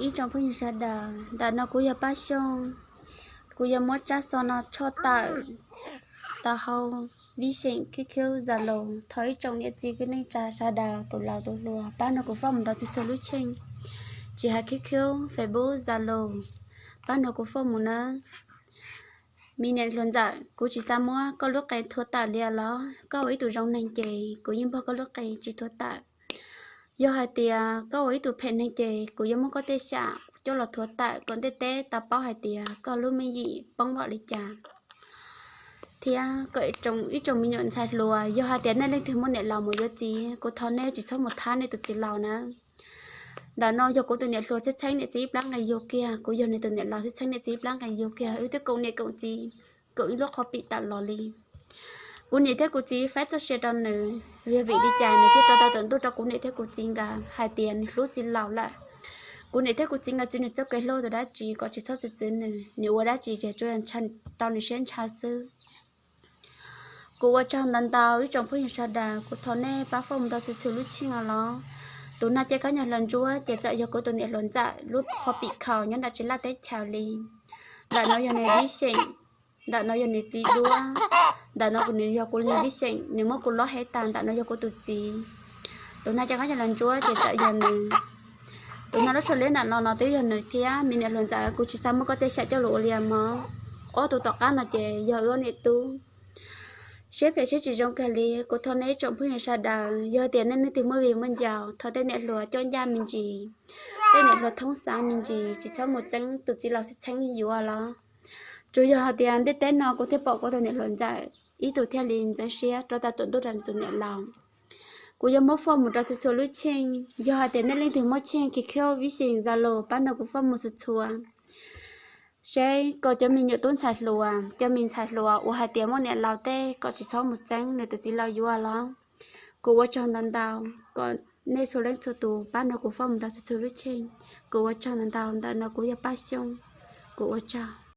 Ib tsoom phooj ywg sawv daws, ntawm no kuv yog Paj Xyooj. Kuv yuav muab tsab xov no tshoj tawm tau hauv Vib Xyeem, Q Q, Zalo. Thov ib tsoom niam txiv kwv tij neej tsa sawv daws, tus laus tus hluas, pab nrog kuv foj mus rau txhua txhua lub cheej, tsis hais Q Q, Facebook, Zalo, pab nrog kuv foj mus nawb. Me niam hluas ntxawm, kuv tsis xav muab koj lub qe thuav tawm li los, koj ua ib tug zoo neeg ces kuv yeej npog koj lub qe tsis thuav tawm. Yog hais tias koj ua ib tug phem neeg ces kuv yuav muab koj tej sam coj los thuav tawm kom ntiaj teb tau paub hais tias koj lub me yim poob npaum li cas. Thiab kom ib tsoom me nyuam ntxhais hluas, yog hais tias nej leej twg muaj niam laus mus yuav txiv, kuv thov nej tsis txhob mus thab nej tus txiv laus nawb. Ntawm no yog kuv tus niam hluas txheeb txheeb niam txiv ib plab nqe yug kiag, kuv yog nws tus niam laus txheeb txheeb niam txiv ib plab nqe yug kiag, wb twb koom niam koom txiv, koom ib lub qhov pim tawm los li. Kuv niam thiab kuv txiv faib txoj sia rau nws, yog vim li cas nws thiaj rau tau tuam ntuj rau kuv niam thiab kuv txiv nkawd hais tias nws hlub txiv laus lawm. Kuv niam thiab kuv txiv nkawd txwv nws txoj kev hlub tus dab tsi kom tsis txhob txwv txwv nws, nws ua dab tsi ces tsuas yog ntshaw tau nws siab ntshaw xwb. Kuv ua tsaug ntau ntau ib tsoom phooj ywg sawv daws, kuv thov nej pab foj mus rau txhua txhua lub cheej no los. Tus nag caj kab nyuag hluas ntsuab ces txawm yog kuv tus niam hluas ntxawm lub qhov pim khaus nyob nram tsev laj teb chaws li. Ntawm no yog nws Vib Xyeem, ntawm no yog nws txiv duab, ntawm no nws yog kuv niag Vib Xyeem, nws muab kuv lob hev tas, ntawm no yog kuv tus txiv. Tus nag caj kab nyuag hluas ntsuab ces txawm yog nws. Tus nag lub tsho liab nram los no twb yog nws thiab. Me niam hluas ntxawm, kuv tsis xav muab koj tej sam coj los ua li mog. Ob tug tom qab no ces yog wb ob niam tub. Siab phem siab tsis zoo kawg li, kuv thov nej ib tsoom phooj ywg sawv daws, yog tias nej leej twg muaj viv muaj ncaus, thov tej niam hluas coj ncaj me ntsis, tej niam hluas thoob xav me ntsis, tsis txhob mus txeeb tus txiv laus txheeb txheeb yuav los. Tsuas yog hais tias ntiaj teb no kuv thiaj pom kuv tus niam hluas ntxawm ib tug thiaj li ntxeev siab rau tau tuam ntuj rau nws tus niam laus. Kuv yuav muab foj mus rau txhua txhua lub cheej, yog hais tias nej leej twg muaj cheej Q Q, Vib Xyeem, Zalo pab nrog kuv foj mus txhua txhua, seb kom cov me nyuam tub ntxhais hluas, cov me ntxhais hluas uas hais tias muaj niam laus tej kom tsis txhob mus txeeb nws tus txiv laus yuav los. Kuv ua tsaug ntau ntau, kom nej txhua leej txhua tus pab nrog kuv foj mus rau txhua txhua lub cheej. Kuv ua tsaug ntau ntau, ntawm no kuv yog Paj Xyooj, kuv ua tsaug.